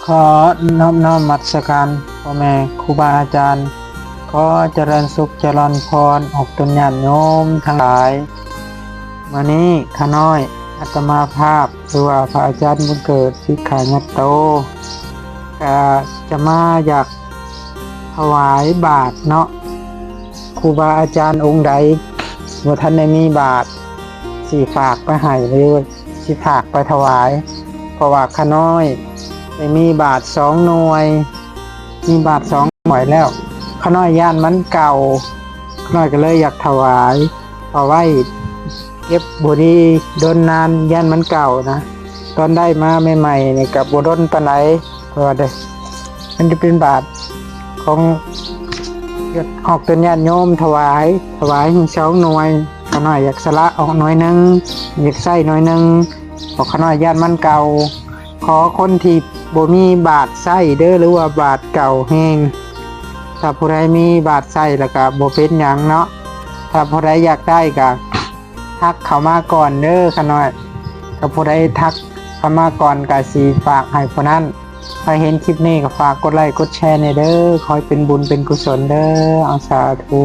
ຂໍນອບນ້ອມນະມັດສະການພໍ່ແມ່ຄູບາອາຈານ, ຂໍຈະເລີນສຸກຈະເລີນພອນອອກຕົນຍາດໂຍມທັງຫຼາຍ. ມື້ນີ້ຂ້ານ້ອຍອາດຕະມາພາບ ຫຼືວ່າພະອາຈານບຸນເກີດ ສິກຂາຍາດໂຕ ກະຈະມາຢາກຖວາຍບາດເນາະ. ຄູບາອາຈານອົງໃດບໍ່ທັນໄດ້ມີບາດ ຊິຝາກໄປໃຫ້ ຫຼືຊິຝາກໄປຖວາຍ, ເພາະວ່າຂ້ານ້ອຍໄດ້ມີບາດສອງໜ່ວຍ, ມີບາດສອງໜ່ວຍແລ້ວ, ຂ້ານ້ອຍຢ້ານມັນເກົ່າ, ຂ້ານ້ອຍກໍເລີຍຢາກຖວາຍ ເອົາໄວ້ເກັບບໍ່ດີດົນນານ ຢ້ານມັນເກົ່ານະ. ຕອນໄດ້ມາໃໝ່ໆນີ້ກໍບໍ່ດົນປານໃດ, ເພາະວ່າໄດ້ ມັນຈະເປັນບາດຂອງອອກຕົນຍາດໂຍມຖວາຍ, ຖວາຍໃຫ້ສອງໜ່ວຍ. ຂ້ານ້ອຍຢາກສະຫຼະອອກໜ່ວຍໜຶ່ງ, ຢາກໃຊ້ໜ່ວຍໜຶ່ງ ເພາະຂ້ານ້ອຍຢ້ານມັນເກົ່າ. ຂໍຄົນທີ່ບໍ່ມີບາດໃຊ້ເດີ້ ຫຼືວ່າບາດເກົ່າແຮງ. ຖ້າຜູ້ໃດມີບາດໃຊ້ແລ້ວກໍບໍ່ເປັນຫຍັງເນາະ. ຖ້າຜູ້ໃດຢາກໄດ້ກໍທັກເຂົ້າມາກ່ອນເດີ້ຂ້ານ້ອຍ. ຖ້າຜູ້ໃດທັກເຂົ້າມາກ່ອນກໍຊິຝາກໃຫ້ຜູ້ນັ້ນ. ໃຜເຫັນຄລິບນີ້ກໍຝາກກົດໄລ້ກົດແຊແດ່ເດີ້. ຂໍໃຫ້ເປັນບຸນເປັນກຸສົນເດີ້. ເອົາ ສາທຸ.